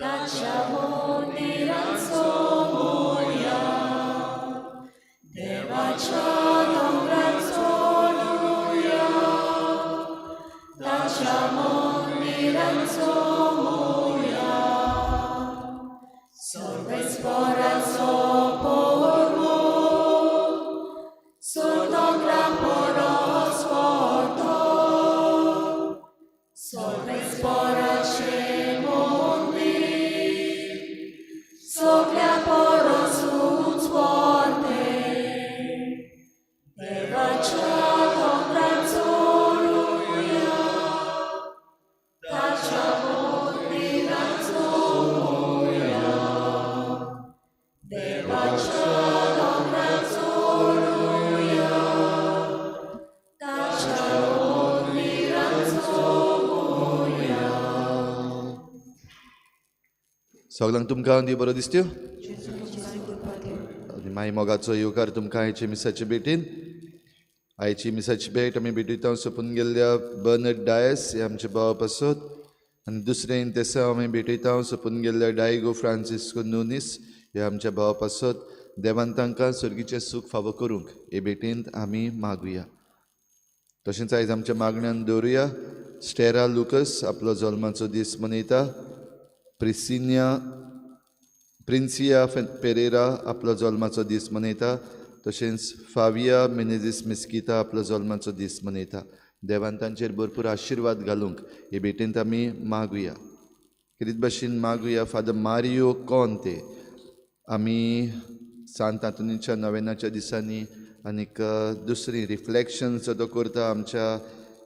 ताच्या मंदिरांचो मोया, देवाच्या दोंगरार चडुया, ताच्या मंदिरांचो मोया. सर्वेस्पराचो पोरवो दोंगरा परस व्हडलो, सर्वेस्पराचें मंदीर सगळ्या परस उंच व्हडलें. देवाच्या दोंगरार चडुया, ताच्या मंदिरांचो मोया, देवाच्या दोंगरार चडुया, ताच्या मंदिरांचो मोया. सगळ्यांक तुमकां देव बरो दिसत्यो आनी माई मोगाचो येवकार तुमकां आयचे मिसाचे भेटीन. आयची मिसाची भेट आमी भेटयता सोंपून गेल्ल्या बर्नड डायस हे आमचे भावा पासत आनी दुसरें इंतेसांव आमी भेटयता सोंपून गेल्ल्या डायगो फ्रांसिस्को नुनीस हे आमच्या भावा पासत. देवान तांकां सर्गीचें सूख फावो करूंक हे भेटींत आमी मागुया. तशेंच आयज आमच्या मागण्यान दवरुया स्टेरा लुकस आपलो जल्माचो दीस मनयता, प्रिसिन्या प्रिन्सिया पेरेरा आपलो जल्माचो दीस मनयता, तशेंच फाविया मिनेझीस मिस्किता आपलो जल्माचो दीस मनयता. देवान तांचेर भरपूर आशिर्वाद घालूंक हे भेटींत आमी मागुया. खेरीत भाशेन मागुया फादर मारियो कोंते. आमी सांत आंतोनीच्या नवेनाच्या दिसांनी आनीक दुसरी रिफ्लेक्शन्स जो तो करता आमच्या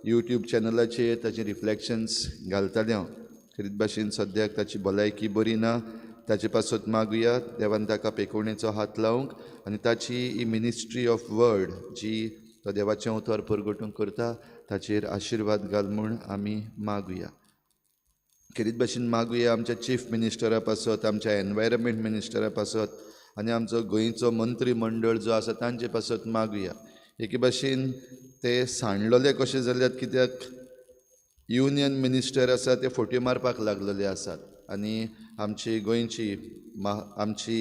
यूट्यूब चॅनलाचेर ताचे रिफ्लेक्शन्स घालताले हांव. खेरीत भाशेन सद्याक ताची भलायकी बरी ना, ताचे पासत मागुया देवान ताका पेकोवणेचो हात लावंक आनी ताची ही मिनिस्ट्री ऑफ वर्ड जी तो देवाचें उतर परगटूंक करता ताचेर आशिर्वाद घाल म्हूण आमी मागुया. खेरीत भाशेन मागुया आमच्या चीफ मिनिस्टरा पासत, आमच्या एनवायरमेंट मिनिस्टरा पासत आनी आमचो गोंयचो मंत्रीमंडळ जो आसा तांचे पासत मागुया. एके भाशेन ते सांडलेले कशे जाल्यात कित्याक युनियन मिनिस्टर आसा ते फोट्यो मारपाक लागलेले आसात आनी आमची गोंयची आमची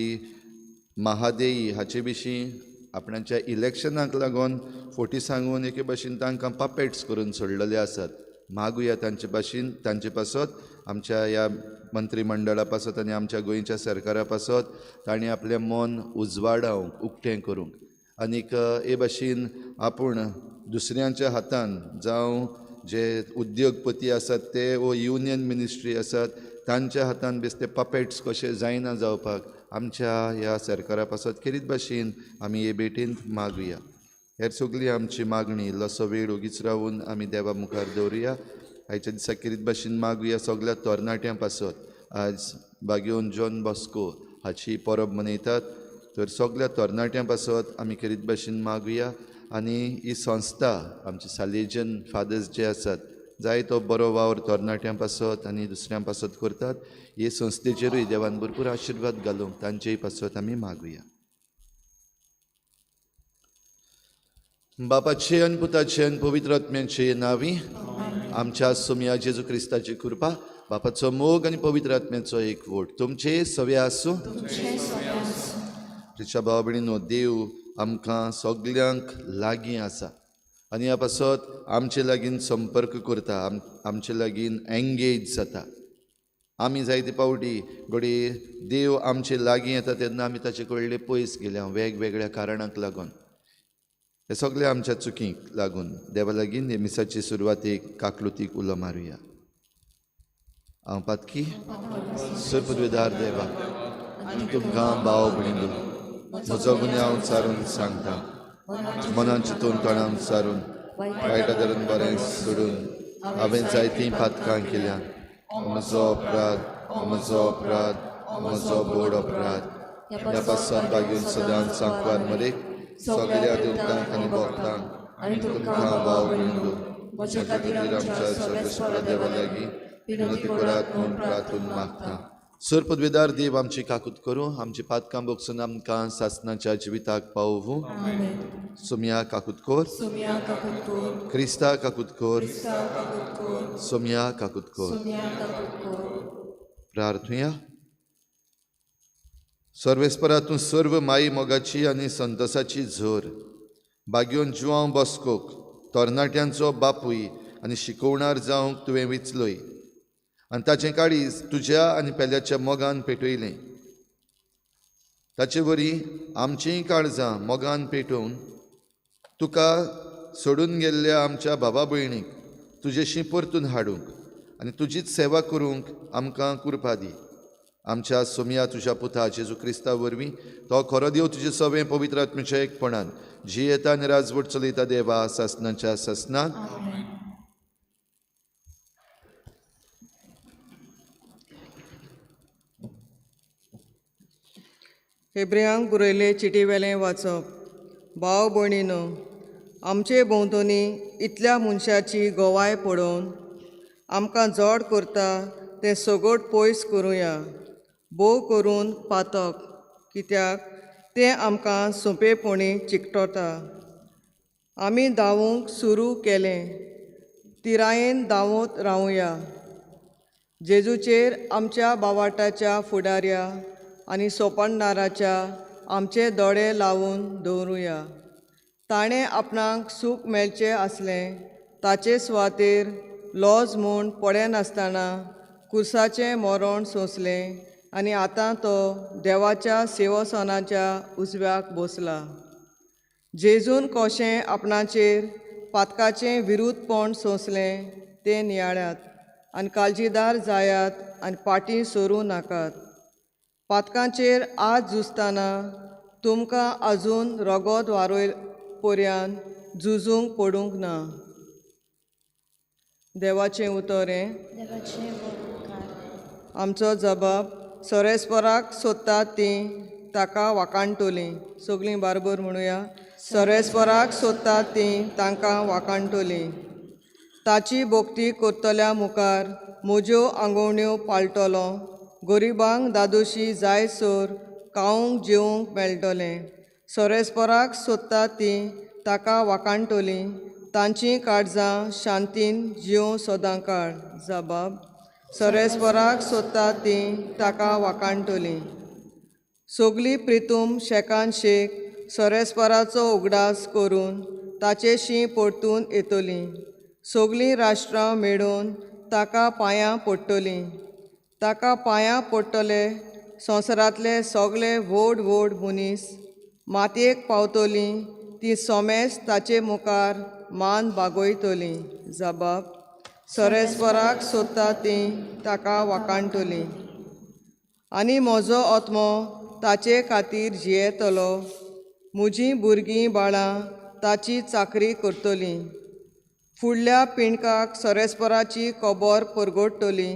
महादेई हाचे विशीं आपणाच्या इलेक्शनाक लागून फोटी सांगून एके भाशेन तांकां पपेट्स करून सोडलेले आसात. मागुया तांचे भाशेन तांचे पासत आमच्या ह्या मंत्रीमंडळा पासत आनी आमच्या गोंयच्या सरकारा पासत तांणी आपलें मन उजवाडावंक उक्तें करूंक आनीक हे भाशेन आपूण दुसऱ्यांच्या हातान जावं जे उद्योगपती आसात ते वो युनियन मिनिस्ट्री आसात तांच्या हातान बेश्टे पपेट्स कशे जायना जावपाक आमच्या ह्या सरकारा पासत खेरीत भाशेन आमी हे भेटींत मागुया. हेर सगळी आमची मागणी इल्लोसो वेळ ओगीच रावून आमी देवा मुखार दवरुया. आयच्या दिसा खेरीत भाशेन मागुया सगळ्या तरणाट्यां पासत. आज बागेवन जॉन बॉस्को हाची परब मनयतात तर सगळ्या तरणाट्यां पासत आमी खेरीत भाशेन मागुया. आनी ही संस्था आमची सालेजन फादर्स जे आसात जाय तो बरो वावर तरणाट्यां पासत आनी दुसऱ्यां पासत करतात हे संस्थेचेरूय देवान भरपूर आशिर्वाद घालूंक तांचेय पासत आमी मागुया. बापाचे आनी पुताचे आनी पवित्र आत्म्याचे नांवी आमच्या सोमया जेजू क्रिस्ताची कृपा, बापाचो मोग आनी पवित्र आत्म्याचो एक वोट तुमचे सवे आसूं. प्रिच्या भाव भयणीनो, देव आमकां सगल्यांक लागीं आसा आनी ह्या पासत आमचे लागीं संपर्क करता, आमचे लागीं एंगेज जाता. आमी जायते पावटी घडये देव आमचे लागीं येता तेन्ना आमी ताचे कडले पयस गेल्या वेगवेगळ्या कारणांक लागून. हे सगळे आमच्या चुकींक लागून देवा लागीं हे मिसाची सुरवातेक काकलुतीक उलो मारुया. हांव पातकी सरपदवेदार देवा तुमकां भाव भयणीनो म्हजो गुन्यांव सारून सांगता, मनान चिंतून तोंडान सारून वायटा धरून बरें सोडून हांवें जायतीं पातकां केल्या. म्हजो अपराध, म्हजो अपराध, म्हजो बोड अपराध. ह्या पासून बागेवन सदांच सांकवार मरेक सगळ्या देवतांक आनी भक्तांक आनी तुमकां भाव भयणीनो म्हज्या खातीर आमच्या सर्वेस्परा देवा लागीं विनंती करात म्हूण प्रार्थून मागता. सर पदवेदार देव आमची काकूत करूं, आमची पातकां बोगसून आमकां सासनाच्या जिविताक पावोवूं. सोमया काकूत कोर, क्रिस्ता काकूत कोर, सोमया काकूत कोर. प्रार्थुया. सर्वेस्परा तूं सर्व माई मोगाची आनी संतोसाची झर बागयोन जुआंव बॉस्कोक तरणाट्यांचो बापूय आनी शिकोवणार जावंक तुवें विचलोय आनी ताचें काळीज तुज्या आनी पेल्याच्या मोगान पेटयलें. ताचे वरी आमचींय काळजां मोगान पेटोवन तुका सोडून गेल्ल्या आमच्या भावा भयणीक तुजेशी परतून हाडूंक आनी तुजीच सेवा करूंक आमकां कृपा दी. आमच्या सोमया तुज्या पुता जेजू क्रिस्ता वरवीं तो खरो देव तुजे सवें पवित्र आत्म्याच्या एकपणान जियेता आनी राजवट चलयता देवा सासनाच्या सासनाक. हेब्रेयांक बरयल्ले चिटी वेलें वाचप. भाव भयणीनो, आमचे भोंवतणी इतल्या मनशाची गवाय पळोवन आमकां जड करता तें सगट पयस करुया, भोव करून पातक, कित्याक तें आमकां सोंपेपणी चिकटता. आमी धांवूंक सुरू केलें, तिरायेन धांवत रावुया. जेजूचेर आमच्या बावाटाच्या फुडाऱ्या आनी सोपणदाराच्या आमचे दोळे लावन दवरुया. ताणें आपणाक सूख मेळचें आसलें ताचे सुवातेर लॉज म्हूण पळयनासतना कुर्साचें मरण सोंसलें आनी आतां तो देवाच्या सेवसनाच्या उजव्याक बसला. जेजून कशें आपणाचेर पातकाचें विरुद्धपण सोंसलें तें नियाळ्यात आनी काळजीदार जायात आनी फाटीं सरूं नाकात. पातकांचेर आज झुजतना तुमकां आजून रगत वारय पर्यान झुजूंक पडूंक ना. देवाचें उतर हें. आमचो जबाब सरेस्पराक सोदतात तीं ताका वाकाणटोलीं. सगळीं बारबर म्हणुया. सरेस्पराक सोदतात तीं तांकां वाकाणटोलीं. ताची भक्ती करतल्या मुखार म्हज्यो आंगवण्यो पाळटलो. गरिबांक दादोशी जायसर खावंक जेवंक मेळटलें. सरेस्पराक सोदतात तीं ताका वाकाणटोलीं. तांचीं काळजां शांतीन जिवं सदां काळ. जबाब सरेस्पराक सोदतात तीं ताका वाकाणटोलीं. सगळीं प्रितूम शेकान शेक सरेस्पराचो उगडास करून ताचेशी परतून येतलीं. सगळीं राष्ट्रां मेळून ताका पांयां पडटलीं. ताका पांयां पडटले संवसारांतले सगळे व्हड व्हड मनीस मातयेक पावतलीं तीं सोमेस ताचे मुखार मान बागयतलीं. जबाब सरेस्पराक सोदता तीं ताका वाकाणटोलीं. आनी म्हजो आत्मो ताचे खातीर जियेतलो. म्हजीं भुरगीं बाळां ताची चाकरी करतलीं. फुडल्या पिणकाक सरेस्पराची खबर परगटतली.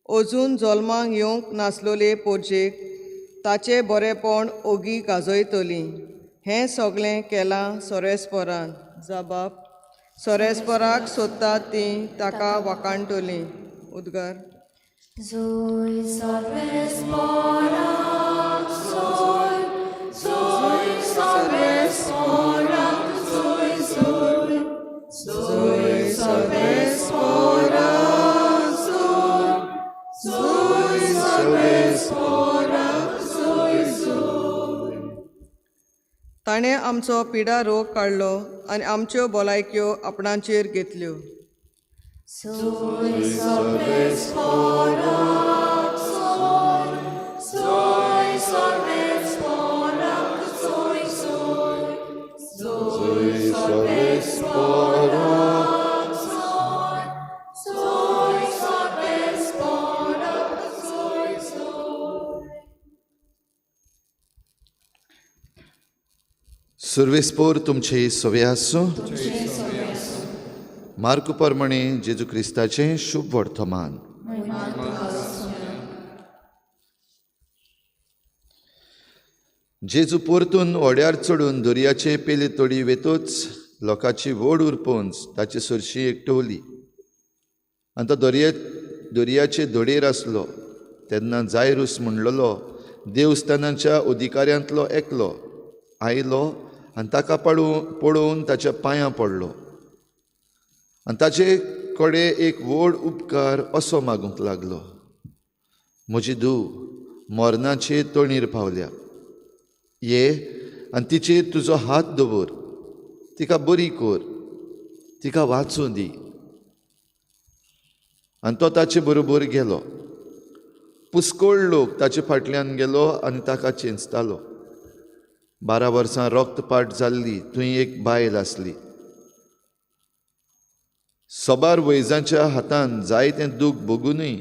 अजून जल्माक येवंक नासलोले पोरजेक ताचें बरेपण ओगी गाजयतली. हें सगळें केलां सरेस्परान. जबाब सरेस्पराक सोदतात तीं ताका वाकाणटोलीं. उद्गार. Zoe सर्वेस्पराक सोय, सोय सर्वेस्पराक सोय, सोय, सोय सर्वेस्पराक सोय, सोय सर्वेस्पराक सोय, सोय. ताणें आमचो पिडा रोग काडलो आनी आमच्यो भलायक्यो आपणाचेर घेतल्यो. सोय सर्वेस्पराक सोय, सोय सर्वेस्पराक सोय, सोय, सोय सर्वेस्पराक सोय, सोय सर्वेस्पराक सोय, सोय. सुर्वेस्पोर तुमचे सवे आसूं. मार्कू प्रमाणे जेजू क्रिस्ताचें शुभ वर्तमान. जेजू परतून व्हड्यार चडून दर्याचे पेले तडी वेतोच लोकांची व्हड उरपोंच ताचे सरशी एकटवली आनी तो दर्याचे धडेर आसलो. तेन्ना जायरूस म्हणलेलो देवस्थानाच्या अधिकाऱ्यांतलो एकलो आयलो आनी ताका पळोवन ताच्या पांयां पडलो आनी ताचे कडेन एक व्हड उपकार असो मागूंक लागलो. म्हजी धूव मरणाचे तोणीर पावल्या, ये आनी तिचेर तुजो हात दवर, तिका बरी कर, तिका वाचूं दी। आनी तो ताचे बरोबर गेलो। पुस्कोळ लोक ताचे फाटल्यान गेलो आनी ताका चेंचतालो। 12 वर्सां रक्तपाट जाल्ली थंय एक बायल आसली। सबार वैजांच्या हातान जायतें दूख भोगुनूय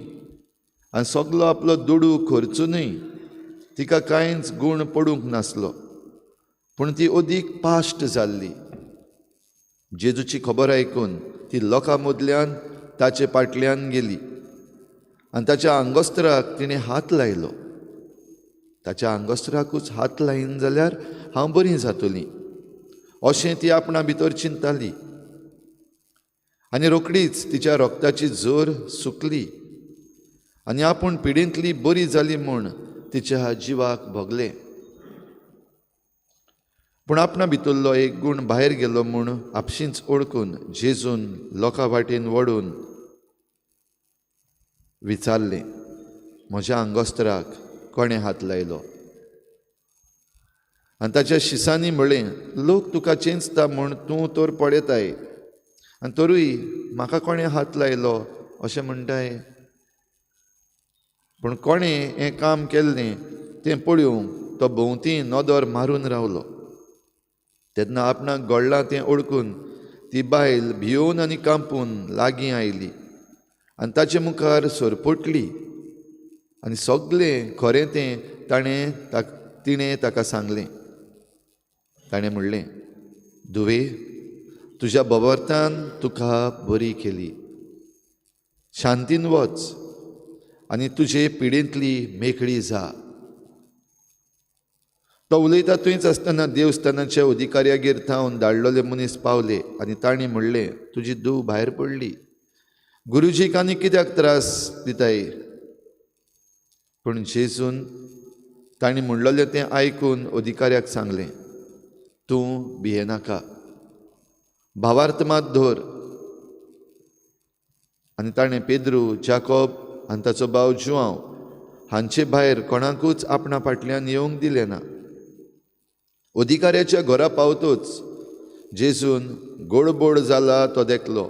आनी सगलो आपलो दुडू खर्चुनूय तिका कांयच गूण पडूंक नासलो, पूण ती अदीक पाश्ट जाल्ली। जेजूची खबर आयकून ती लोकां मदल्यान ताचे फाटल्यान गेली आनी ताच्या आंगोस्त्राक तिणें हात लायलो। ताच्या आंगोस्त्राकूच हात लायन जाल्यार हांव बरी जातली अशें ती आपणा भितर चिंताली आनी रोखडीच तिच्या रक्ताची जोर सुकली आनी आपूण पिडेंतली बरी जाली म्हूण तिच्या जिवाक भोगलें। पूण आपणा भितरलो एक गूण भायर गेलो म्हूण आपशींच ओळखून जेजून लोकां वाटेन वडून विचारलें, म्हज्या आंगोस्त्राक कोणें हात लायलो? आनी ताच्या शिसांनी म्हळें, लोक तुका चेंचता म्हूण तूं तर पळयताय आनी तरूय म्हाका कोणें हात लायलो अशें म्हणटाय? पूण कोणें हें काम केल्लें तें पळोवंक तो भोंवती नदर मारून रावलो। तेन्ना आपणाक घडलां तें ओळखून ती बायल भियोवन आनी कांपून लागीं आयली आनी ताचे मुखार सरपटली आनी सगळें खरें तें तिणें ताका सांगलें। ताणें म्हणलें, धुवे, तुज्या बबर्थान तुका बरी केली, शांतीन वच आनी तुजे पिडेंतली मेकळी जा। तो उलयता थंयच आसतना देवस्थानाच्या अधिकाऱ्यागेर थावन धाडलेले मनीस पावले आनी तांणी म्हणलें, तुजी धूव भायर पडली, गुरुजीक आनी कित्याक त्रास दिताय? पूण जेजून तांणी म्हणलेलें तें आयकून अधिकाऱ्याक सांगलें, तूं भियेनाका, भावार्थ मात धर। आनी ताणें पेद्रू, जाकोब आनी ताचो भाव जुआंव हांचे भायर कोणाकूच आपणा फाटल्यान येवंक दिलें ना। अधिकाऱ्याच्या घरा पावतूच जेजून गोडबोड जाला तो देखलो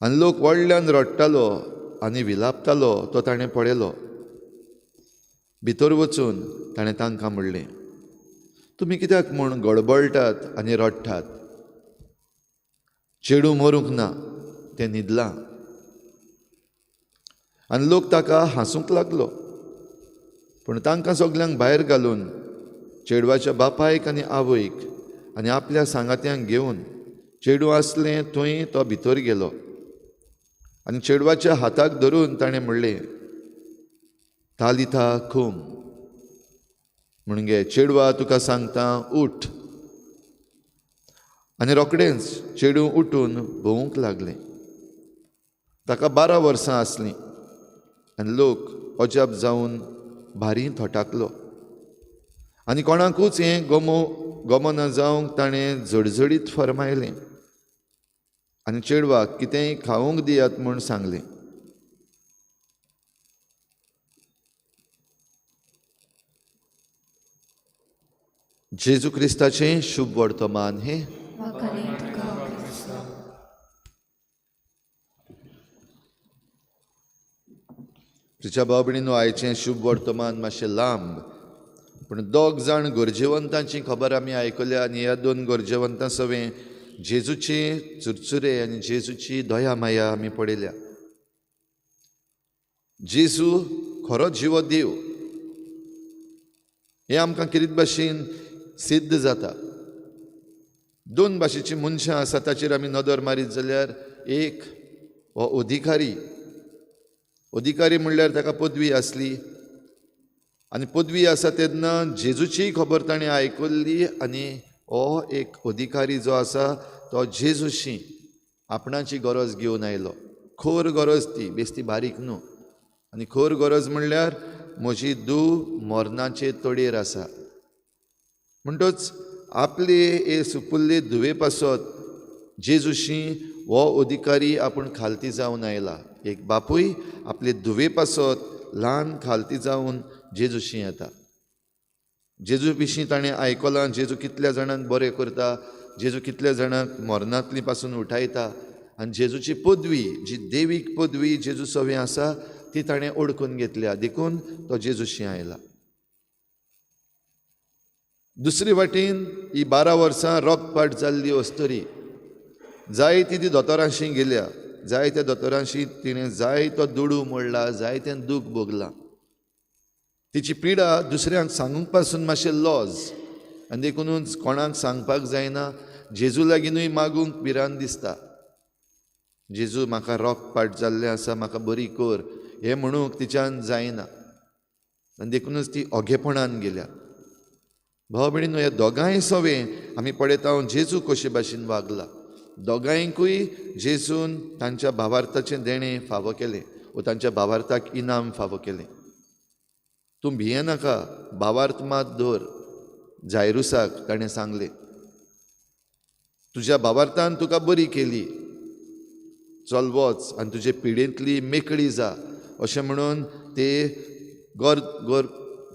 आनी लोक व्हडल्यान रडटालो आनी विलापतालो तो ताणें पळयलो। भितर वचून ताणें तांकां म्हणलें, तुमी कित्याक म्हूण गडबडटात आनी रडटात? चेडूं मरूंक ना, तें न्हिदलां। आनी लोक ताका हांसूंक लागलो। पूण तांकां सगल्यांक भायर घालून चेडवाच्या बापायक आनी आवयक आनी आपल्या सांगात्यांक घेवन चेडूं आसलें थंय तो भितर गेलो आनी चेडवाच्या हाताक धरून ताणें म्हणलें, तालिथा खूम, म्हणजे चेडवा तुका सांगता उठ। आनी रोखडेंच चेडूं उठून भोंवूंक लागलें। ताका 12 वर्सां आसलीं आनी लोक अजाप जावन भारी थटाकलो आनी कोणाकूच हें गमना जावंक ताणें जडजडीत फर्मायलें आनी चेडवाक कितेंय खावंक दियात म्हूण सांगलें। जेजू क्रिस्ताचें शुभ वर्तमान हें। तुज्या भाव भयणीनो, आयचें शुभ वर्तमान मातशें लांब, पूण 2 जाण गरजेवंतांची खबर आमी आयकल्या आनी ह्या 2 गरजेवंतां सवें जेजूचे चुरचुरे आनी जेजूची दया माया आमी पळयल्या। जेजू खरो जिवो देव हें आमकां कितें भाशेन सिद्ध जाता। 2 भाशेचीं मनशां आसा ताचेर आमी नदर मारीत जाल्यार एक हो अधिकारी, अधिकारी म्हणल्यार ताका पदवी आसली आनी पदवी आसा तेन्ना जेजूचीय खबर ताणें आयकल्ली आनी हो एक अधिकारी जो आसा तो जेजूशी आपणाची गरज घेवन आयलो। खर गरज ती, बेस्ती बारीक न्हू। आनी खर गरज म्हणल्यार म्हजी धूव मरणाचे तोडयेर आसा, म्हणटच आपले हे सुपुल्ले धुवे पासत जेजूशी हो अधिकारी आपूण खालती जावन आयला। एक बापूय आपले धुवे पासत ल्हान खालती जावन जेजूशी येता. जेजू विशीं ताणें आयकलां, जेजू कितल्या जाणांक बरें करता, जेजू कितल्या जाणांक मरणांतली पासून उठायता आनी जेजूची पदवी जी देवीक पदवी जेजू सवें आसा ती ताणें ओळखून घेतल्या, देखून तो जेजूशी आयला. दुसरी वाटेन ही 12 वर्सां रोगपाट जाल्ली अस्तुरी जायती ती दोतोरांशी गेल्या, जायत्या दोतोरांशी तिणें जायतो दुडू मोडला, जायतें दूख भोगलां. तिची पिडा दुसऱ्यांक सांगूंक पासून मातशें लॉज आनी देखूनच कोणाक सांगपाक जायना. जेजू लागींनूय मागूंक भिरांत दिसता, जेजू म्हाका रोगपाट जाल्लें आसा, म्हाका बरी कर हें म्हणूंक तिच्यान जायना आनी देखूनच ती ओगेपणान गेल्या. भाव भयणीनो, ह्या दोगांय सवें आमी पळयता जेजू कशे भाशेन वागला. दोगांयकूय जेजून तांच्या भावार्थाचें देणें फावो केलें वो तांच्या भावार्थाक इनाम फावो केलें. तूं भियेनाका, भावार्थ मात दवर, जायरुसाक ताणें सांगलें, तुज्या भावार्थान तुका बरी केली, चल वच आनी तुजे पिडेंतली मेकळी जा, अशें म्हणून ते गोर गोर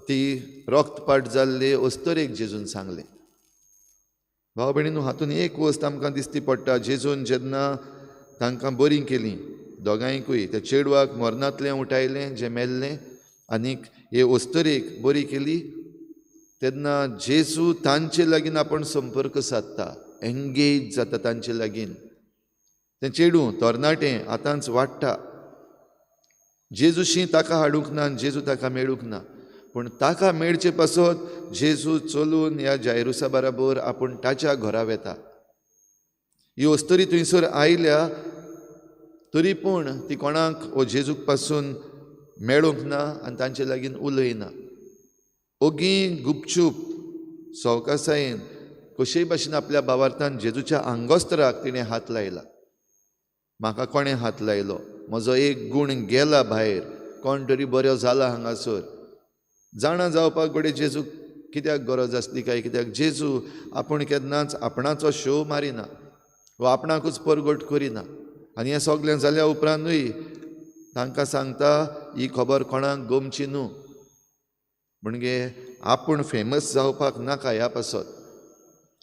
ती रक्तपाट जाल्ले अस्तुरेक जेजून सांगलें. भाव भयणीनो, हातून एक वस्त आमकां दिसती पडटा, जेजून जेन्ना तांकां बरी केली दोगांयकूय, त्या चेडवाक मरणांतलें उठायलें जें मेल्लें आनीक हे अस्तुरेक बरी केली, तेन्ना जेजू तांचे लागीं आपूण संपर्क सादता, एंगेज जाता तांचे लागीं. तें चेडूं तरणाटें आतांच वाडटा, जेजूशी ताका हाडूंक ना, जेजू ताका मेळूंक ना, पूण ताका मेळचे पासत जेजू चलून ह्या जायरुसा बराबर आपूण ताच्या घरा वेता. ही अस्तुरी थंयसर आयल्या तरी पूण ती कोणाक वो जेजूक पासून मेळूंक ना आनी तांचे लागीं उलयना. ओगी गुपचूप सवकासायेन कशेय भाशेन आपल्या भावार्थान जेजूच्या आंगोस्त्राक तिणें हात लायला. म्हाका कोणें हात लायलो, म्हजो एक गूण गेला भायर, कोण तरी बरो जाला हांगासर. जाणा जावपाक घडये जेजूक कित्याक गरज आसली काय कित्याक, जेजू आपूण केन्नाच आपणाचो शो मारिना वा आपणाकूच परगट करिना. आनी हें सगळें जाल्या उपरांतूय तांकां सांगता ही खबर कोणाक गोमची न्हू, म्हणजे आपूण फेमस जावपाक नाका ह्या पासत.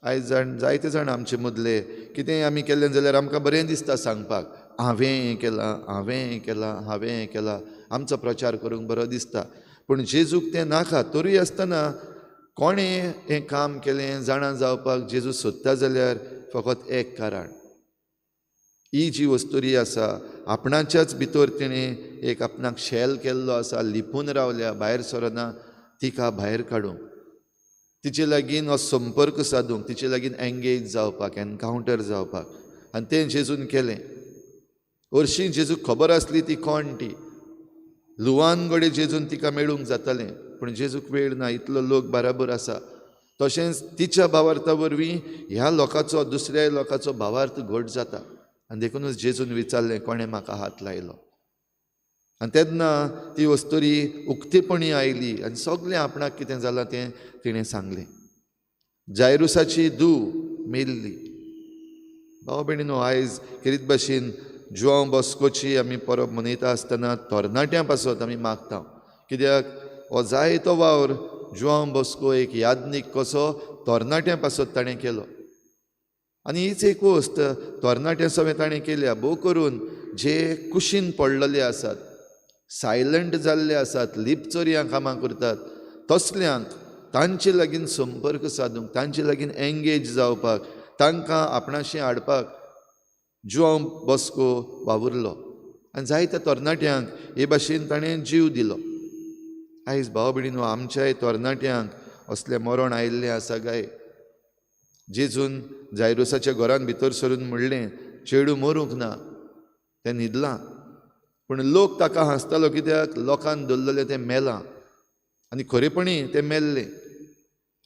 आयज जाण जायते जाण आमचे मदले कितेंय आमी केल्लें जाल्यार आमकां बरें दिसता सांगपाक, हांवें हें केलां, हांवें हें केलां, हांवें हें केलां, आमचो प्रचार करूंक बरो दिसता. पूण जेजूक तें नाका. तरूय आसतना कोणें हें काम केलें जाणा जावपाक जेजू सोदता जाल्यार फकत एक कारण, ही जी वस्तुरी आसा आपणाच्याच भितर तिणें एक आपणाक शेल केल्लो आसा, लिपून रावल्या, भायर सरना, तिका भायर काडूंक, तिचे लागीं हो संपर्क सादूंक, तिचे लागीं एंगेज जावपाक, एनकावंटर जावपाक. आनी तें जेजून केलें. हरशीं जेजूक खबर आसली ती कोण ती, लुवान घडये जेजून तिका मेळूंक जातालें, पूण जेजूक वेळ ना, इतलो लोक बराबर आसा. तशेंच तिच्या भावार्था वरवीं ह्या लोकांचो दुसऱ्या लोकांचो भावार्थ घट जाता. आनी देखूनच जेजून विचारलें, कोणें म्हाका हात लायलो? आनी तेन्ना ती अस्तुरी उक्तेपणी आयली आनी सगळें आपणाक कितें जालां तें तिणें सांगलें. जायरुसाची धूव मेल्ली. भाव भयणीनो, आयज खेरीत भाशेन जुआंव बॉस्कोची आमी परब मनयता आसतना तरणाट्यां पासत आमी मागता, कित्याक हो जायतो वावर जुआंव बॉस्को एक याज्ञीक कसो तरणाट्यां पासत ताणें केलो. आनी हीच एक वस्त तरणाट्यां सवें ताणें केल्या, भोव करून जे कुशीन पडलेले आसात, सायलंट जाल्ले आसात, लिपचोरयां कामां करतात, तसल्यांक तांचे लागीं संपर्क सादूंक, तांचे लागीं एंगेज जावपाक, तांकां आपणाशी हाडपाक जुआंव बॉस्को वावुरलो. आनी जायत्या तरणाट्यांक हे भाशेन ताणें जीव दिलो. आयज भाव भयणीनो, आमच्याय तरणाट्यांक असलें मरण आयिल्लें आसा काय? जेजून जायरुसाच्या घरान भितर सरून म्हणलें, चेडूं मरूंक ना, तें न्हिदलां. पूण लोक ताका हांसतालो, कित्याक लोकान दवरलेलें तें मेलां आनी खरेपणी तें मेल्लें.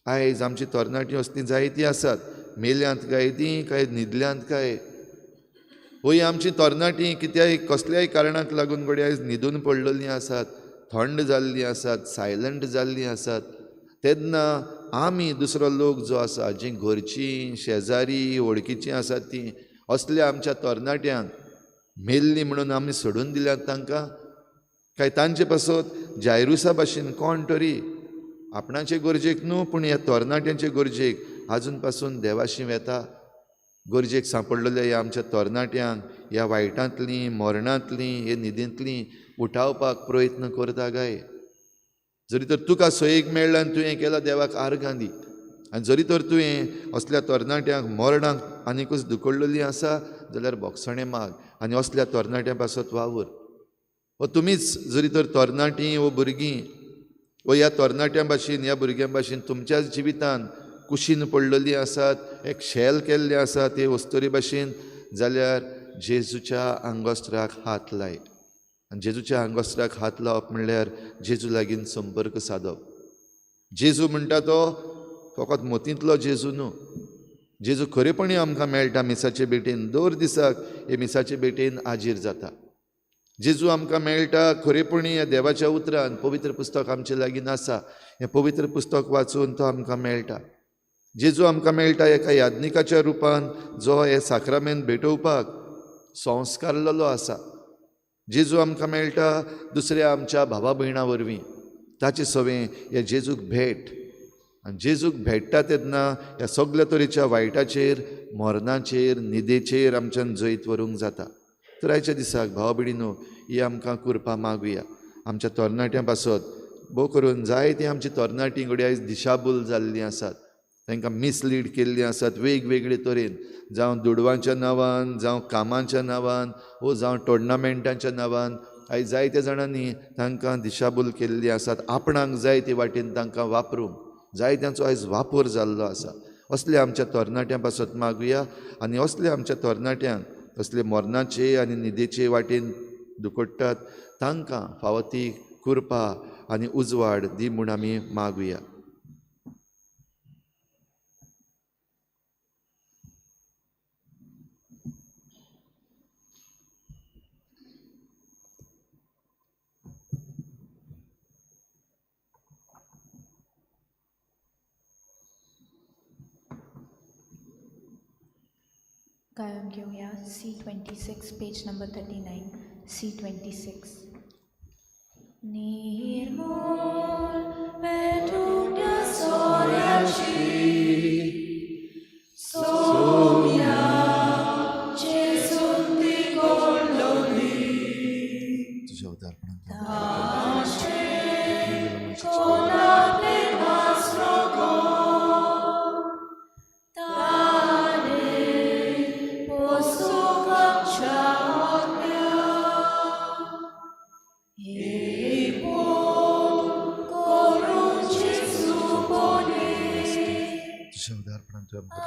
आयज आमची तरणाटीं असलीं जायतीं आसात, मेल्यांत काय तीं, काय न्हिदल्यांत काय? हय, आमची तरणाटीं कित्याय कसल्याय कारणाक लागून घडये आयज न्हिदून पडलेलीं आसात, थंड जाल्लीं आसात, सायलंट जाल्लीं आसात. तेन्ना आमी दुसरो लोक जो आसा, जीं घरचीं, शेजारी, वळखीचीं आसात, तीं असल्या आमच्या तरणाट्यांक मेल्लीं म्हणून आमी सोडून दिल्यात तांकां, काय तांचे पासत जायरुसा भाशेन कोण तरी आपणाचे गरजेक न्हू पूण ह्या तरणाट्यांचे गरजेक आजून पासून देवाशी वेता. गरजेक सांपडलेल्या ह्या आमच्या तरणाट्यांक ह्या वायटांतलीं, मरणांतलीं, हे न्हिदेंतलीं उठावपाक प्रयत्न करता काय. जरी तर तुका सोयीक मेळ्ळा आनी तुवें केला देवाक आर्गां दी, आनी जरी तर तुवें असल्या तरणाट्यांक मरणाक आनीकूच दुखडलेली आसा जाल्यार भोगसणें माग आनी असल्या तरणाट्यां पासत वावर. व तुमीच जरी तर तरणाटीं वो भुरगीं व ह्या तरणाट्यां भाशेन ह्या भुरग्यां भाशेन तुमच्याच जिवितान कुशीन पडलेली आसात, एक शेल केल्लें आसा ते वस्तुरी भाशेन, जाल्यार जेजूच्या आंगोस्त्राक हात लाय. आनी जेजूच्या आंगोस्त्राक हात लावप म्हणल्यार जेजू लागीं संपर्क सादप. जेजू म्हणटा तो फकत मोतींतलो जेजू न्हू, जेजू खरेपणी आमकां मेळटा मिसाचे भेटेन. दर दिसाक हे मिसाचे भेटेन आजीर जाता. जेजू आमकां मेळटा खरेपणी ह्या देवाच्या उतरान. पवित्र पुस्तक आमचे लागीं आसा, हें पवित्र पुस्तक वाचून तो आमकां मेळटा. जेजू आमकां मेळटा एका याज्ञिकाच्या रुपान जो हे साक्रामेंत भेटोवपाक संस्कारलेलो आसा. जेजू आमकां मेळटा दुसऱ्या आमच्या भावा भयणां वरवीं. ताचे सवें ह्या जेजूक भेट, आनी जेजूक भेट्टा तेन्ना ह्या सगल्या तरेच्या वायटाचेर, मरणाचेर, न्हिदेचेर आमच्यान जैत व्हरूंक जाता. तर आयच्या दिसाक भाव भयणीनो ही आमकां कृपा मागुया आमच्या तरणाट्यां पासत. भोव करून जायतीं आमची तरणाटीं घडये आयज दिशाभूल जाल्लीं आसात, तांकां मिसलीड केल्लीं आसात वेगवेगळे तरेन, जावं दुडवांच्या नांवान, जावं कामाच्या नांवान, वो जावं टोर्नामेंटाच्या नांवान. आयज जायत्या जाणांनी तांकां दिशाभूल केल्ली आसात. आपणाक जाय ते वाटेन तांकां वापरूंक जायत्यांचो आयज वापर जाल्लो आसा. असले आमच्या तरणाट्यां पासत मागुया आनी असले आमच्या तरणाट्यांक असले मरणाचे आनी न्हिदेचे वाटेन दुखडटात तांकां फावो ती कृपा आनी उजवाड दी म्हूण आमी मागुया. गायन घेऊया C26 page number 39 C26. निर्मूल पेटून सोऱ्याची सोम्या जेजून ती गोडलोली तुझ्या उदारपणान कोणापे वासरो गो ताने पोसूंक आमच्या आत्म्या एकवट करून जेजू बोली तुझ्या उदारपणान तुवें आमकां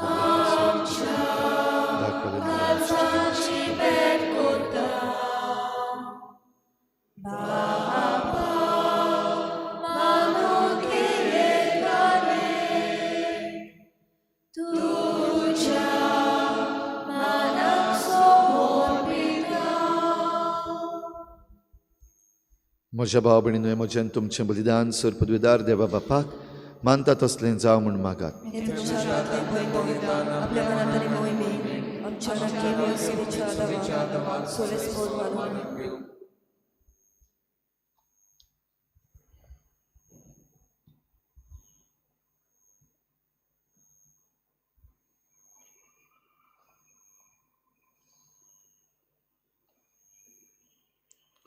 दाखयलें. काळजाची भेट करता बापा मानून घेतले तुज्या मनाक समर्पिता. म्हज्या भाव भयणीनो, म्हजें तुमचें बलिदान सर पदवीदार देवा बापाक मानता तसलें जावं म्हूण मागात. हे तुमच्या हातांतलें भंय बलिदान आपल्या मनात आनी मोहिमेन आमच्या राखीव सेवेच्या आदावान सोलेस्पोर मानून.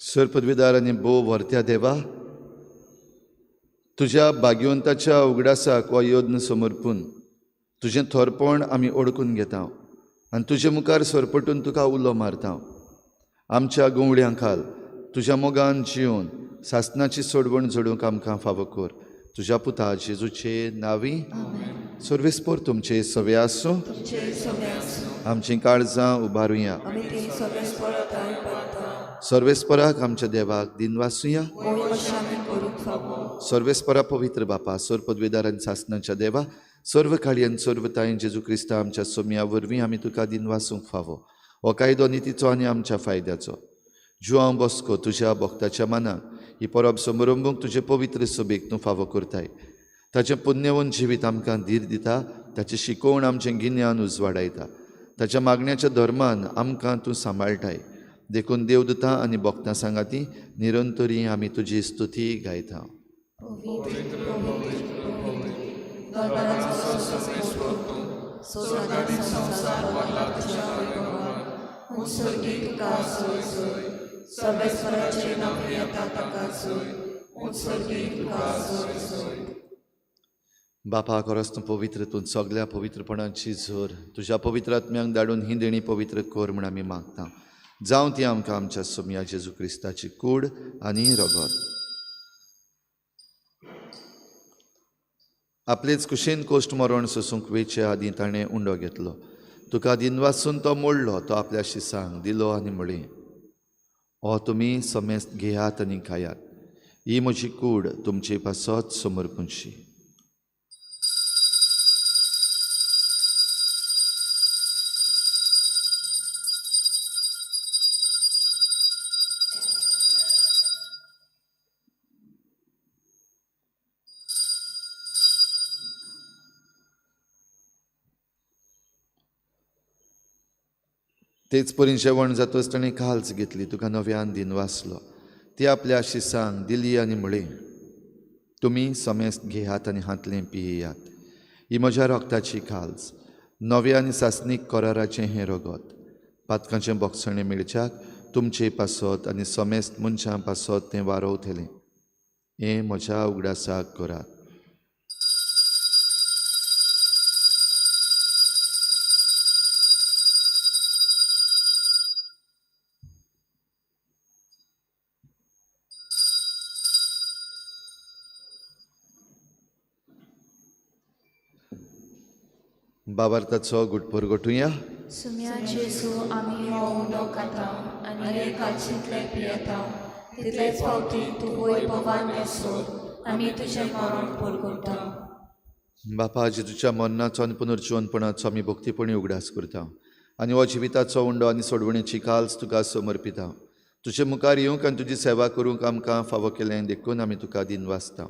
सर पदवीदार आनी भोव व्हरत्या देवा, तुज्या भाग्यवंताच्या उगडासाक हो यत्न समर्पून तुजें थोरपण आमी ओळखून घेता आनी तुजे मुखार सरपटून तुका उलो मारता. आमच्या गवळ्यां खाल तुज्या मोगान जिवन सासनाची सोडवण जोडूंक आमकां फावो कर. तुज्या पुता जेजूचे नांवी. सर्वेस्पोर तुमचे सवे आसूं. तुमचे सवे आसूं. आमचीं काळजां उबारुया. आमी ते सर्वेस्पराक पडटा. सर्वेस्पराक आमच्या देवाक दिनवासुया. मोहीम अशें आमी करूंक फावो. सर्वेस्परा पवित्र बापा, सर्व पदवेदार आनी सासनाच्या देवा, सर्व काळी आनी सर्व ताईन जेजू क्रिस्ता आमच्या सोमया वरवीं आमी तुका दिनवासूंक फावो. हो कायदो नितीचो आनी आमच्या फायद्याचो. जुआंव बॉस्को तुज्या भक्ताच्या मनाक ही परब समरंभूंक तुजे पवित्र सभेक तूं फावो करताय. ताचें पुण्यवंत जिवीत आमकां धीर दिता, ताची शिकोवण आमचें गिन्यान उजवाडायता, ताच्या मागण्याच्या धर्मान आमकां तूं सांबाळटाय. देखून देवदूतां आनी भक्तां सांगाती निरंतरी आमी तुजी स्तुती गायता. बापा खरोच तूं पवित्र, तूं सगल्या पवित्रपणाची झर, तुज्या पवित्र आत्म्यांक धाडून ही देणी पवित्र कर म्हूण आमी मागता. जावं ती आमकां आमच्या सोमया जेजू क्रिस्ताची कूड आनी रगत. आपलेच कुशीन कोश्ट मरण सोसूंक वेचे आदीं ताणें उंडो घेतलो, तुका दिनवासून तो मोडलो, तो आपल्या शिसांक दिलो आनी म्हळें, हो तुमी समेस्त घेयात आनी खायात, ही म्हजी कूड तुमचे पासत समर्पूंची. तेच परी जेवण जातच ताणें काल्च घेतली, तुका नव्यान दिनवासलो, ती आपल्या शिसांक दिली आनी म्हळें, तुमी समेस्त घेयात आनी हांतलें पियेयात, ही म्हज्या रगताची काल्च, नव्या आनी सासणीक कराराचें हें रगत, पातकांचें बोगसणें मेळच्याक तुमचे पासत आनी समेस्त मनशां पासत तें वारोवतलें. हें म्हज्या उगडासाक करात. बाबार्थाचो गुटपोर गोठुया. सुम्या जेजू आमी हो उंडो खाता आनी आनी कालशींतलें पियेता, तितलेच फावटी तूं वैभवान येसोर आमी तुजें मरण परगटा. बापा, जेजूच्या मरणाचो आनी पुनर्जिवनपणाचो आमी भक्तीपणी उगडास करता आनी हो जिविताचो उंडो आनी सोडवणेची काल्स तुका समर्पिता. तुजे मुखार येवंक आनी तुजी सेवा करूंक आमकां फावो केलें देखून आमी तुका दिनवासता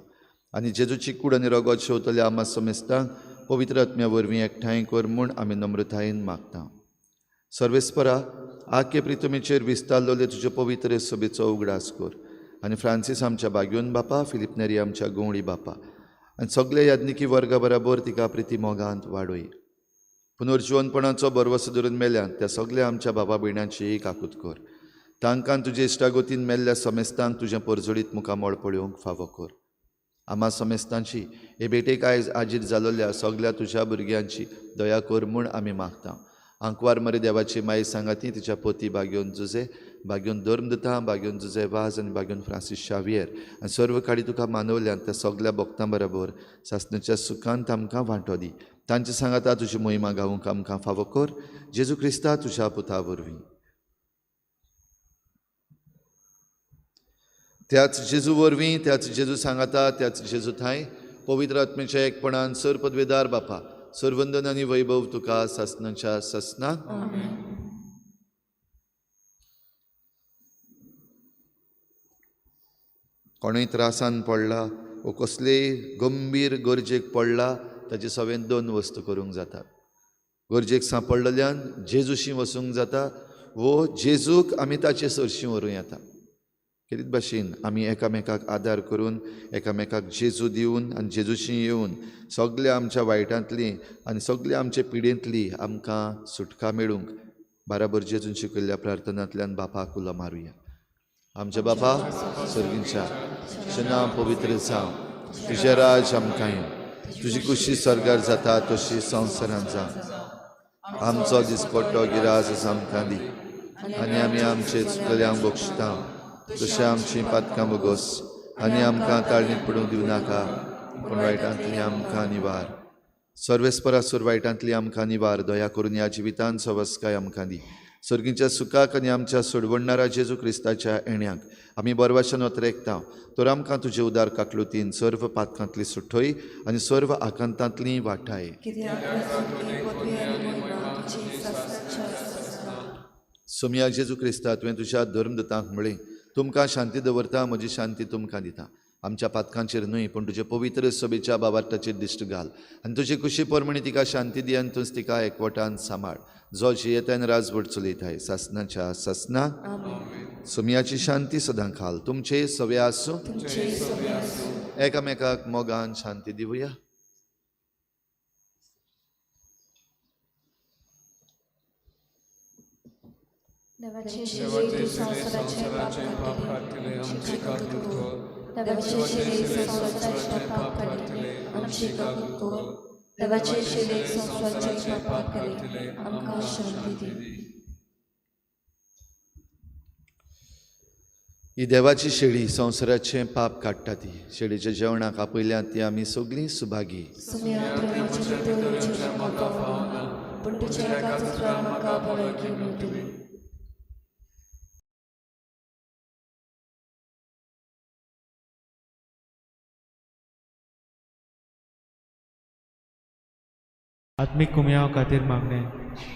आनी जेजूची कूड आनी रगत शेवतल्या आमा समेस्तांक पवित्र आत्म्या वरवीं एकठांय कर म्हूण आमी नम्रतायेन मागता. सर्वेस्परा, आख्खे प्रितुमेचेर विस्तारलेले तुजे पवित्र सभेचो उगडास कर आनी फ्रांसीस आमच्या बाग्योन बापा, फिलीप नेरी आमच्या गवळी बापा आनी सगल्या याज्ञिकी वर्गा बराबर तिका प्रिती मोगांत वाडय. पुनर्जिवनपणाचो भरवसो धरून मेल्यान त्या सगल्या आमच्या बाबा भयणांची काकूत कर. तांकां तुजे इश्टागोतीन मेल्ल्या समेस्तांक तुजें परजळीत मुखामळ पळोवंक फावो कर. आमा समेस्तांची हे भेटेक आयज आजीर जालोल्या सगल्या तुज्या भुरग्यांची दया कर म्हूण आमी मागता. आंकवार मरे देवाची माई सांगाती तिच्या पोती बाग्योन जुजे, बाग्योन धर्मदूता, बाग्योन जुजे वाज आनी बाग्योन फ्रांसीस शावियर आनी सर्व काडी तुका मानवल्यान त्या सगल्या भक्तां बरोबर सासणाच्या सुखांत आमकां वांटो दी. तांचे सांगाता तुजी मोहिमा गावूंक आमकां फावो कर, जेजू क्रिस्ता तुज्या पुता वरवीं. त्याच जेजू वरवीं, त्याच जेजू सांगाता, त्याच जेजू थांय पवित्र आत्म्याच्या एकपणान सर पदवेदार बापा, सर्वंदन आनी वैभव तुका सासणाच्या सासणाक. कोणूय त्रासान पडला वो कसलेय गंभीर गरजेक पडला ताचे सवेन दोन वस्तू करूंक जातात. गरजेक सांपडलेल्यान जेजूशी वचूंक जाता वो जेजूक आमी ताचे सरशीं व्हरूं येता. केरीत भाशेन आमी एकामेकाक आदार करून, एकामेकाक जेजू दिवन आनी जेजूशी येवन सगल्या आमच्या वायटांतली आनी सगल्या आमचे पिडेंतली आमकां सुटका मेळूंक बाराबर जेजून शिकयल्ल्या प्रार्थनांतल्यान बापाक उलो मारुया. आमच्या बापा सर्गींच्या, तुजें नांव पवित्र जावं, तुजें राज आमकां येवं, तुजी कुशी स्वर्गार जाता तशी संवसारांत जावं. आमचो दिसपट्टो गिराज आमकां दी आनी आमी आमचे चुकल्यांक बक्षता तशें आमची पातकां बोगोस आनी आमकां ताळणीत पडूंक दिवं नाका, पूण वायटांतली आमकां निवार. सर्वेस्परासूर वायटांतली आमकां निवार. दया करून ह्या जिवितान सवस्काय आमकां दी. सर्गीच्या सुखाक आनी आमच्या सोडवणणारा जेजू क्रिस्ताच्या येण्याक आमी बरवाशान वतरेकता, तर आमकां तुजे उदार काकलुतीन सर्व पातकांतली सुठय आनी सर्व आकांतांतली वाटाय. सोमया जेजू क्रिस्ता, तुवें तुज्या धर्मदूतांक म्हळें, तुमकां शांती दवरता, म्हजी शांती तुमकां दिता. आमच्या पातकांचेर न्हय पूण तुजे पवित्र सभेच्या बाबार्टाचेर दिश्ट घाल आनी तुजे कुशी प्रमाणे तिका शांती दी आनी तूंच तिका एकवटान सांबाळ, जो जियेतान राजवट चलयताय सासनाच्या सासना. सोमयाची शांती सदां खाल तुमचे सवे आसूं. एकामेकाक मोगान शांती दिवया. देवाचे शिरे संवसाराचे पाप काडटले आमची काकूट कर. देवाचे शिरे संवसाराचे पाप काडटले आमची काकूट कर. देवाचे शिरे संवसाराचे पाप काडटले आमकां शांती दी. ही देवाची शेळी संवसाराचें पाप काडटा ती शेळीच्या जेवणाक आपयल्या ती आमी सगळीं सुभागी. सुम्या तुवें म्हजे भितर येवचें म्हाका फावना, पूण तुज्या एकाच उतरान म्हाका भलायकी मेळटली. आत्मीक कुमयाव खातीर मागणें.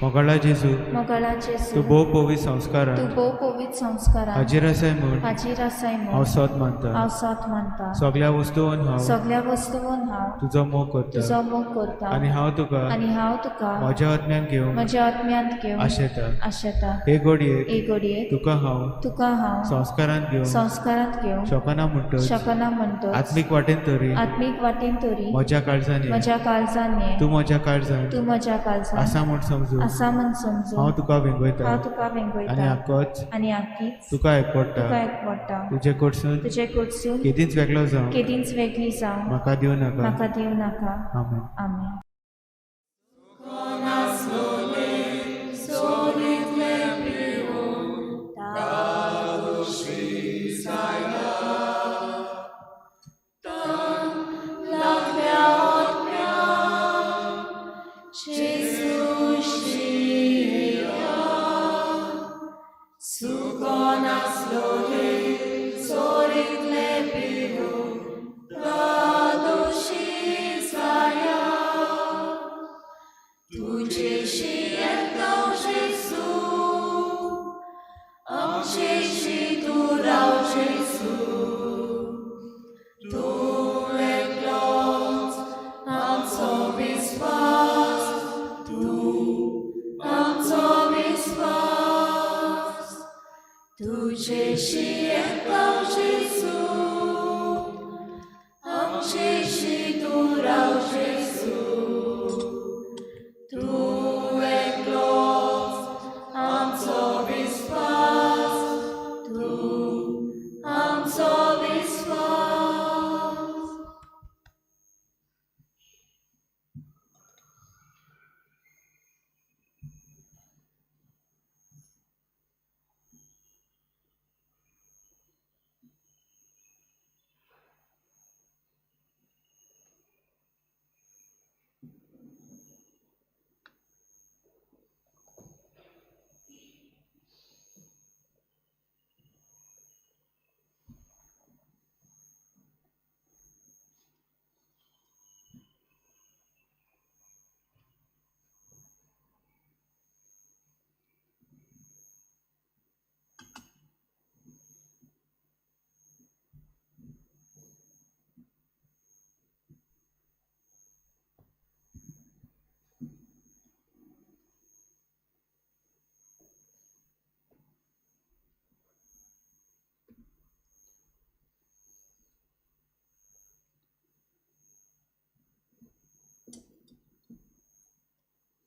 मोगाळा जेजू, मोगाळा जेजू, तूं भोव पवित्र तूं संस्कारान भोव पवित्र संस्कारान हाजीर आसाय म्हूण हाजीर आसाय हांव म्हूण सोद मानता. हांव सोद मानता. सगळ्या वस्तून हांव सगळ्या वस्तून हांव तुजो मोग करता तुजो मोग करता आनी हांव तुका आनी हांव तुका म्हज्या आत्म्यान घेवंक म्हज्या आत्म्यांत घेवन आशेता. आशेता. हे घडयेक हे घडयेक तुका हांव तुका हांव संस्कारान घेवंक संस्कारांत घेवंक शकना म्हणटच शकना म्हणटच आत्मीक वाटेन तरी आत्मीक वाटेन तरी म्हज्या काळजान ये. म्हज्या काळजान ये. तूं म्हज्या काळजान तूं म्हज्या काळजान आसा म्हूण समजून आसा म्हूण समजून हांव तुका वेंगयता हांव तुका आनी वेंगयता आकोच आनी आकीच तुका एकवटा. तुका एकवटा. तुजे कडसून तुजे कडसून केदींच वेगळो जावं केदींच वेगळी जावं म्हाका दिवं नाका. म्हाका दिवं नाका. आमेन. आमेन.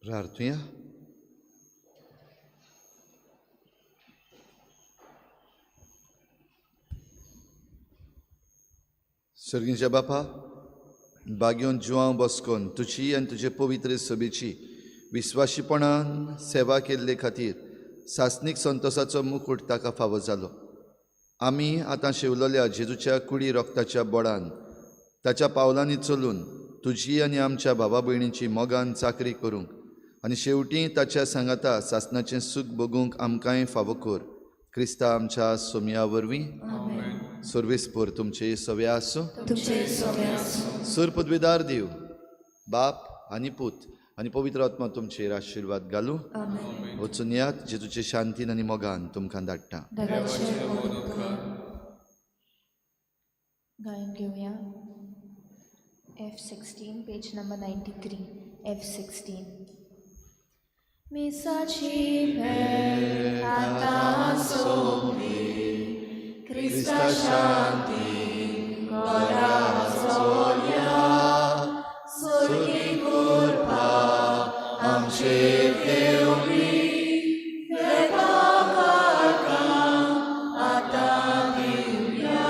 प्रार्थुया. सर्गीच्या बापा, बागयोन जुआंव बसकोन तुजी आनी तुजे पवित्र सभेची विस्वाशीपणान सेवा केल्ले खातीर सासणीक संतोसाचो मुकूट ताका फावो जालो. आमी आतां शेवलेल्या जेजूच्या कुडी रोगताच्या बोडान ताच्या पावलांनी चलून तुजी आनी आमच्या भावा भयणीची मोगान चाकरी करूंक आनी शेवटी ताच्या सांगाता सासणाचें सूख भोगूंक आमकांय फावो कर. क्रिस्ता आमच्या सोमया वरवीं. सर्वेस्पोर तुमचे सवे आसूं. सुर पदवेदार देव बाप आनी पूत आनी पवित्र आत्मा तुमचेर आशिर्वाद घालूं. वचून यात, जेजूचे शांतीन आनी मोगान तुमकां धाडटा. गायन घेवया F16, page number 93, F16. मिसाची भेट आतां सोंपली, क्रिस्ता शांती गोरा सोल्या, सुर्गी कृपा आमचेर देवली, देवा काका आतां दिवया,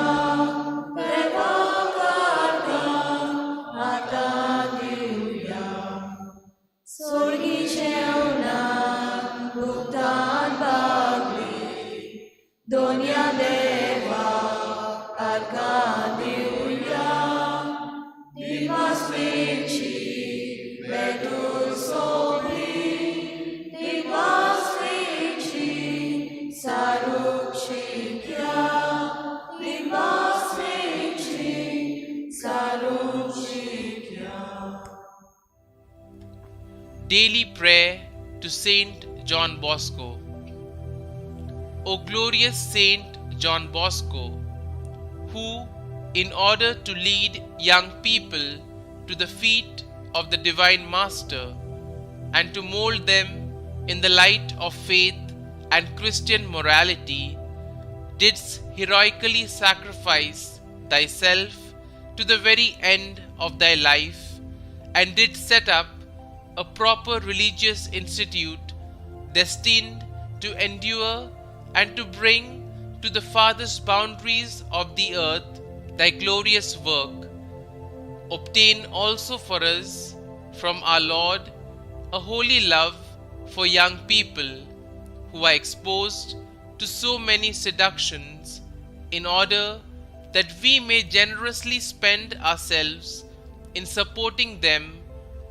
देवा काका आतां दिवया. स्वर्गी जेवणाक भुगतान बागली, दोनया देवा आर्गां दिवया, दिमास्वेची भेटून सोंपली, दिमास्वेची सारूक शिक्या, दिमास्वेची सारूक शिक्या. Daily Prayer to Saint John Bosco. O glorious Saint John Bosco, who, in order to lead young people to the feet of the Divine Master and to mold them in the light of faith and Christian morality, didst heroically sacrifice thyself to the very end of thy life and didst set up a proper religious institute destined to endure and to bring to the farthest boundaries of the earth thy glorious work. Obtain also for us from our Lord a holy love for young people who are exposed to so many seductions, in order that we may generously spend ourselves in supporting them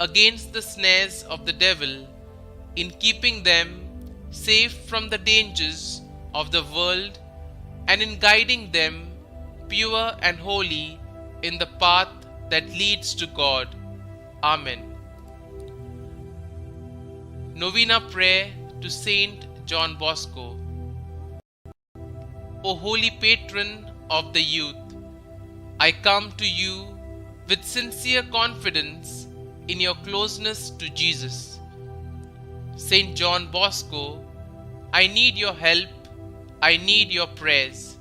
against the snares of the devil, in keeping them safe from the dangers of the world, and in guiding them pure and holy in the path that leads to God. Amen. Novena Prayer to Saint John Bosco. O holy patron of the youth, I come to you with sincere confidence in your closeness to Jesus. Saint John Bosco, I need your help, I need your prayers,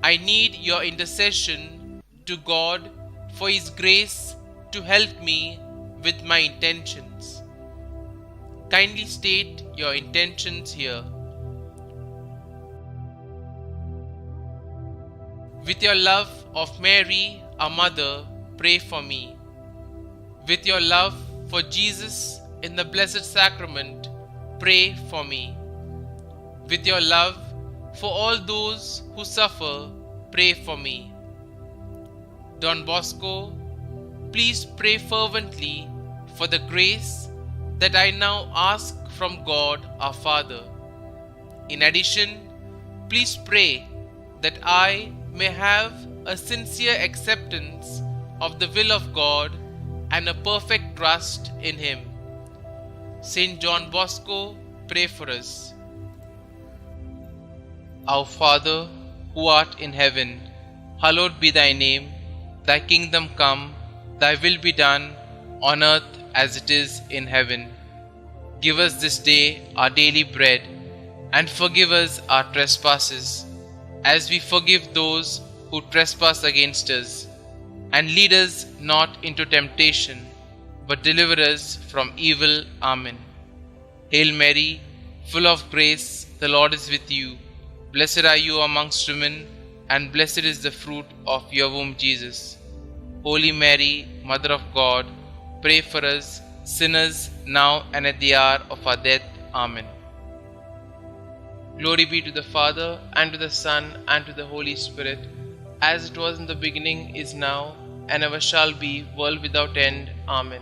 I need your intercession to God for His grace to help me with my intentions. Kindly state your intentions here. With your love of Mary, our Mother, pray for me. With your love for Jesus in the Blessed Sacrament, pray for me. With your love for all those who suffer, pray for me. Don Bosco, please pray fervently for the grace that I now ask from God our Father. In addition, please pray that I may have a sincere acceptance of the will of God and a perfect trust in Him. Saint John Bosco, pray for us. Our Father, who art in heaven, hallowed be thy name. Thy kingdom come, thy will be done, on earth as it is in heaven. Give us this day our daily bread, and forgive us our trespasses, as we forgive those who trespass against us. And lead us not into temptation, but deliver us from evil. Amen. Hail Mary, full of grace, the Lord is with you. Blessed are you amongst women, and blessed is the fruit of your womb, Jesus. Holy Mary, Mother of God, pray for us sinners, now and at the hour of our death. Amen. Glory be to the Father, and to the Son, and to the Holy Spirit, as it was in the beginning, is now, and ever shall be, world without end. Amen.